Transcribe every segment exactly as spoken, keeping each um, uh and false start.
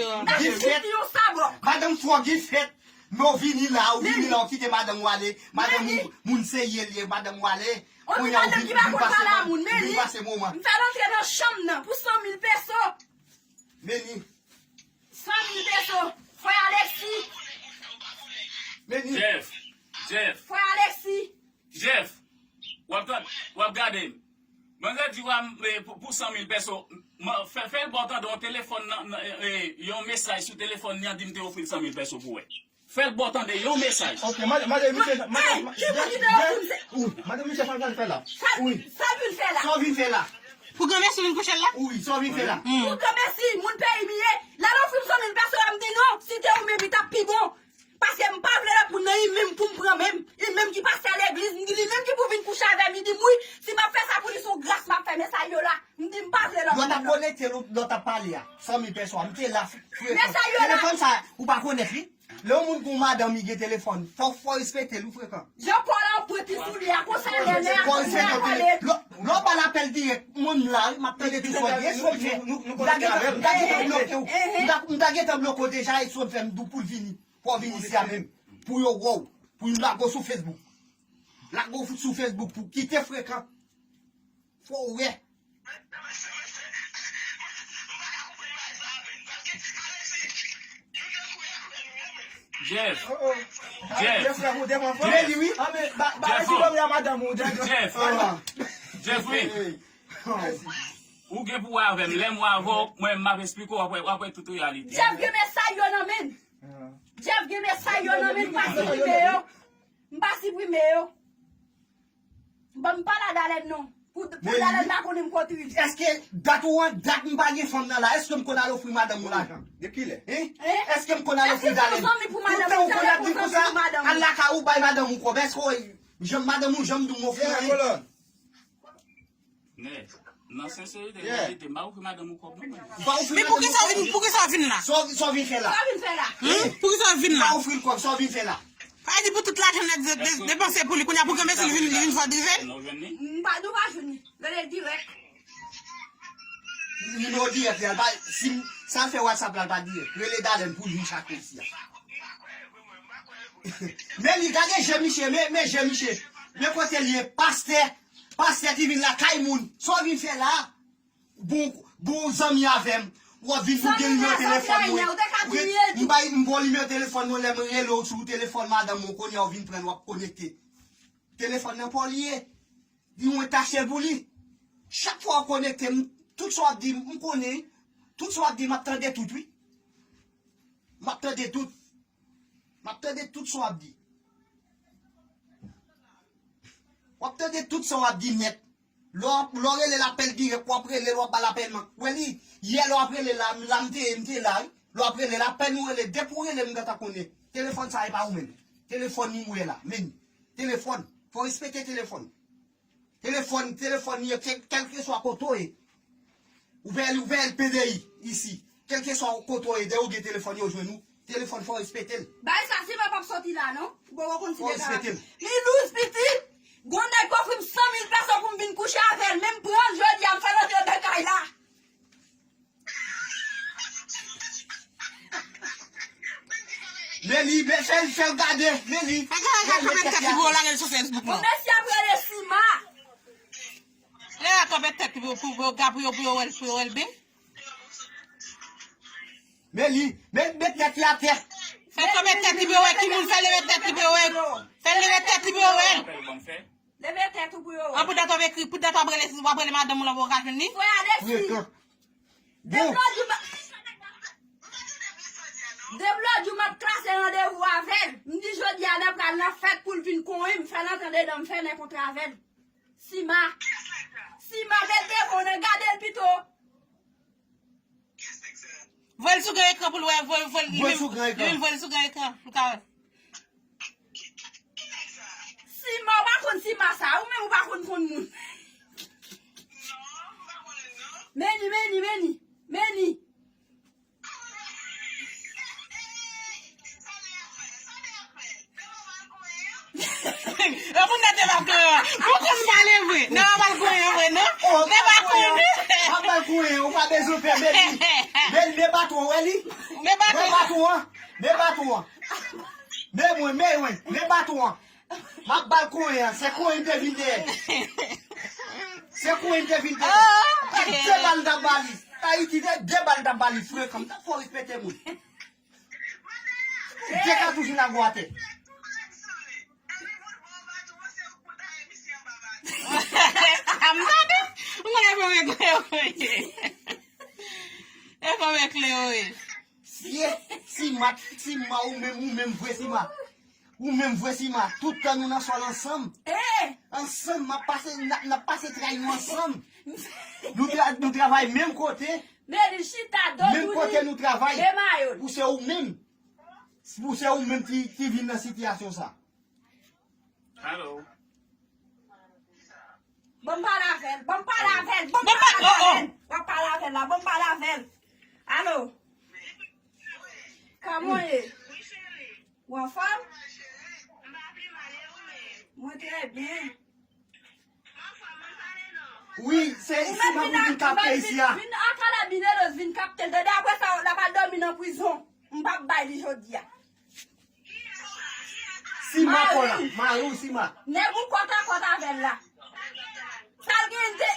Gade, m ta fout li yon sabò. Madanm fò gen fèt. Men w vini la, ou vini la, ou kite madanm ou ale. Madanm ou, moun serye li ye, madanm ou ale. Kounye a ou vin, vin pase moman, vin pase moman. M fè l antre nan chanm nan pou san mil peso. Meni. San mil peso. Frè Alexis. Meni. Jeff. Jeff. Frè Alexis. Jeff, w ap tande, w ap gade m. Mwen te di w a, eh, pou, pou san mil pèso, m, fè, fè l ba w tande yon telefòn nan, nan, eh, eh, yon mesaj sou telefòn li an, di m te ofri l san mil pèso pou wè. Fè l ba w tande yon mesaj. Ok, mande, mande misye, mande, Hey, ki moun ki te ofri m se- Wi, mande misye sa l vin fè la. Sa, Wi. Sa l vin fè la? Sa w vin fè la? Pou granmèsi vin kouche l la? Wi, sa w vin fè la? Pou granmèsi, moun peyi m ye. Lè l ofri m san mil pèso la, m di non. Si te ou menm, li t ap pi bon. Paske m pa vle lòt moun nan, li menm pou m pran menm. Li menm ki pastè legliz, m di li menm ki pou vin kouche avè m. Li di m wi, si m ap fè sa pou li, se yon gras m ap fè, men sa yo la. M di m pa vle lòt moun nan. Lè w t ap konekte, lè w t ap pale a, san mil pèso a, m te la, frè. Men sa yo la. Telefòn sa, ou pa konèt li? Lè yon moun gen yon madanm, li gen telefòn, fò, fò respekte l, ou frekan. Jan Pòl an pwenti sou li a, konsa lè, lè, Fò respekte l. Lè, lè w ba l apèl dirèk, mwen m la, wi, m ap tande tout sa w di. E sa w fè? M ta gentan, m ta gentan bloke w. M ta, m ta gentan bloke w deja, e sa w fè m di w pou l vini. Fò w vin isi a menm. Pou yo wè w. Pou yo lage w sou Facebook. Lage w sou Facebook pou kite frekan. Fò w wè. Jeff. Jeff. Jeff. Jeff. Jeff. Jeff, wi. Jeff, wi. Ou gen pou wè avè m. Lè m wè avè w, mwen, m ap esplike w, w ap wè, w ap wè tout reyalite. Jeff gen mesaj yo nan men l. Jeff gen mesaj yo nan men l, m pa siprime yo. M pa siprime yo. Bon, m pa la Dalèn non. Pou, pou Dalèn pa konnen m kote li. Èske dat ou an, dat m pa gen fanm nan la, èske m konn al ofri madanm ou lajan? Depi lè? Hein? Èske m konn al ofri Dalèn? Tout tan ou konn ap di konsa, al lakay ou bay madanm ou kòb. Èske w, jan madanm ou janm di w m ofri anyen? Nèt. Nan senserite, reyalite, m pa ofri madanm ou kòb non, mwen. Ou pa ofri madanm ou kòb? Men poukisa w vin, poukisa w vin la? Sa w, sa w vin fè la? Sa w vin fè la? Hmm? Poukisa w vin la? Ou pa ofri l kòb, sa w vin fè la? Sa vle di pou tout lajan nèt de, de, depanse pou li, kounye a pou granmesi li vin, li vin fò drive l? Nou jwenn li? M pa, nou pa jwenn li. Rele l dirèk. Nimewo dirèk li a, l pa, si m, sa l fè WhatsApp la, l pa dirèk. Rele Dalèn pou l vin chak isi a. Men li, gade je misye, men, men je misye. Men kote l ye, pastè. Pastè ki vin lakay moun. Sa w vin fè la? Bon, bon zanmi avè m. W ap vin pou gen nimewo telefòn mwen. M bay, m ba w nimewo telefòn mwen, lè m rele w sou telefòn madanm mwen, kounye a w vin pran l, w ap konekte. Telefòn nan pa w li ye. Di mwen tache l pou li. Chak fwa w konekte, m, tout sa w ap di, m konnen. Tout sa w ap di, m ap tande tout, wi. M ap tande tout. M ap tande tout sa w ap di. W ap tande tout sa w ap di nèt. Lè w, lè w rele l apèl dirèk, w ap rele l, w ap ba l apèl mank. Wè li, yè lè w ap rele la, la m te ye, m te la, wi. Lè w ap rele l, apèn ou rele, depi w rele m, m gentan konnen. Telefòn sa e pa ou menm. Telefòn li m wè la, men. Telefòn. Fò respekte telefòn. Telefòn, telefòn li ye, kè-, kèlkeswa kote w ye. Ou peye l, ou peye l P D I isi. Kèlkeswa kote w ye, depi w gen telefòn, yo jwenn ou. Telefòn, fò w respekte l. Bagay sa, si pa p ap soti la, non? Ou poko konn si Fò w deja respekte l. Li lous pitit. Gon nèg k ofri m san mil pèso pou m vin kouche avè l. Men m pran l jodi a, m fè l antre nan kay la. Men li, men fè l, fè l gade, men li. Fè gade sa kanpè tèt li pou yo lage l sou Facebook non. Mesye ap rele Sima. Lè a kanpè tèt li pou, pou, pou, pou yo, pou yo wè l, pou yo wè l byen. Men li, men, men tèt li atè. Fè kanpè tèt li pou yo wè ki moun, fè leve tèt li pou yo wè. Fè leve tèt li pou yo wè. Leve tèt ou pou yo wè. An pou dat w ap ekri, pou dat w ap rele, w ap rele madanm ou la pou w ka jwenn li. Frè Alexis. Frekan. Deblòdjou m ap, deblòdjou m ap klase randevou avè l. M di jodi a n ap pral nan fèt pou l vin konyen m, fè l antre andedan m, fè nèkontre avè l. Sima. Sima, bèl devan nan, gade l pito. Voye l sou gran ekran pou l wè, voye, voye l, li menm, li menm voye l sou gran ekran pou l ka wè. Sima, ou pa konn Sima sa, ou menm ou pa konn konn moun. Meni, meni, meni, meni. E moun nan te pa konyen. Ou konn pale vre. Nan pa konyen vre, non. Te pa konyen. M ap ba l konyen, ou pa bezwen pè, men li. Men, men baton, wè li. Men baton. Men baton an. Men baton an. Men mwen, men mwen, men baton an. M ap ba l konyen an, se konyen m te vin dèyè. Se konyen m te vin dèyè. Se de bal m t ap ba li. Ayiti, de, de bal m t ap ba li, frekan. M t ap fò respekte moun. De katouch m lage w atè. E kòman Kleo ye? Si, si mat, si ma ou menm, ou menm vre si ma. Ou menm vre si ma. Tout tan nou nan sòl ansanm. Ansanm, m ap pase, n ap, n ap pase tray nou ansanm. Nou, tra, nou travay menm kote. Menm kote nou travay. Pou se ou menm. Pou se ou menm ki, ki vin nan sitiyasyon sa. Alo. Ban m pale avè l, ban m pale avè l, ban m pale avè l. W ap pale avè l la, ban m pale avè l. Alo. Kòman w ye? Ou anfòm? Mwen trè byen. Wi, se si m ap vin kapte isi a. Vin a Kalabinelos vin kapte l. Tande apre sa, l ap al dòmi nan prizon. M p ap bay li jodi a. Sima kò la, mari w Sima. Nèg ou kòt a kòt avè l la. Sa l gen de,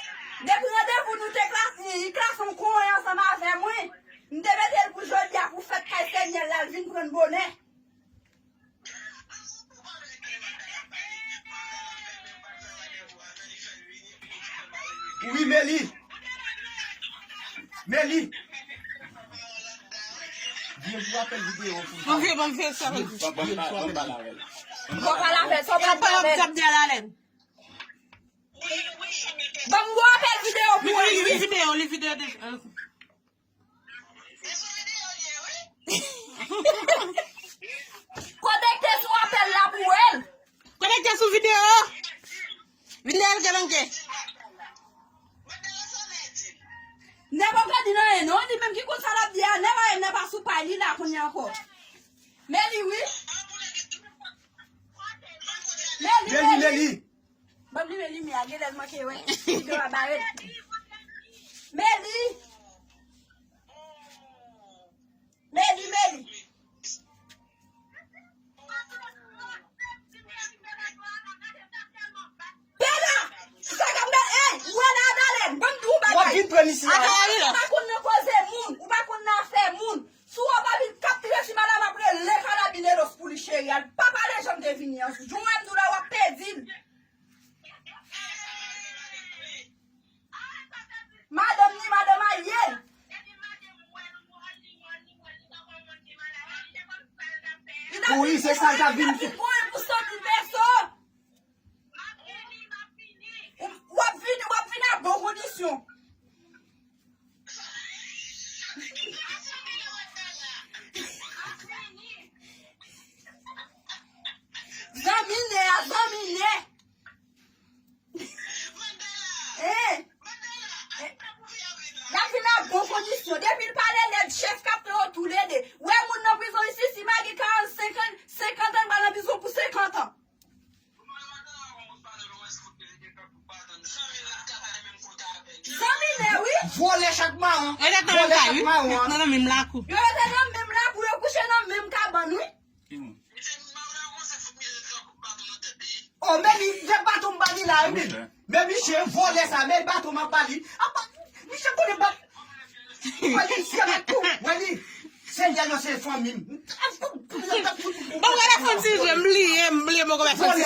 depi randevou nou te klas, li, li klas yon konyen ansanm avè mwen. M te mete l pou jodi a pou fèt kay Senyè l la, l vin pran l bonè. Wi, Meli. Meli. Vye pou apèl videyo pou. Ban m fè, ban m fè sa. Vye pou apèl. Ban m pale avè l, sa w pral fè avè l. Ban m gwo apèl videyo pou ou. Li, li videyo, li videyo deja. Konekte sou apèl la pou wè l. Konekte sou videyo. Videyo l gen anke. Nèg pa ka di nan en non, li menm ki konn sa l ap di a, nèg pa, nèg pa sou pay li la kounye a ankò. Meli wi. Meli, Meli, Meli. Meli. Ban m limen limyè a, genlè l manke wè. Videyo a bare. Meli. Meli, Meli. Bela! Sa k ap nan, ey, wè la, Adalèn, ban m di w bagay. W ap vin pran isi la. Adalèn, ou pa konn nan koze moun, ou pa konn nan afè moun. Si w pa vin kapte si madanm ap rele Kalabinelos pou li cheri a, l pa pale jan m te vini an. Jou mwen m di w la, w ap pèdi l. Madanm ni madanm a ye. Wi, se sa l t ap vin fè. Pou soti pèso. W ap vin, w ap vin a bon kondisyon. Zanmi nè a, zanmi nè. Eh. Eh. L ap vin a bon kondisyon. Depi l pale nèt, chèf kapte yo toulede. Wè moun nan prizon isi, si Magi karannsenk an, senkant an, l pral nan prizon pou senkant an. Zanmi nè, wi. Vòlè chat mawon. Vòlè chat mawon. Nan menm lakou. Yo rete nan menm lakou, yo kouche nan menm kabann, wi. Oh, men li, se baton m ba li la, wi. Men misye vòlè sa, men baton m ap ba li. Apa, misye konnen bat. Wè li, se bat tou. Wè li. Senyè nan se fanmi m. Bon, gade Francis, m bliye, m bliye, mwen konn Francis.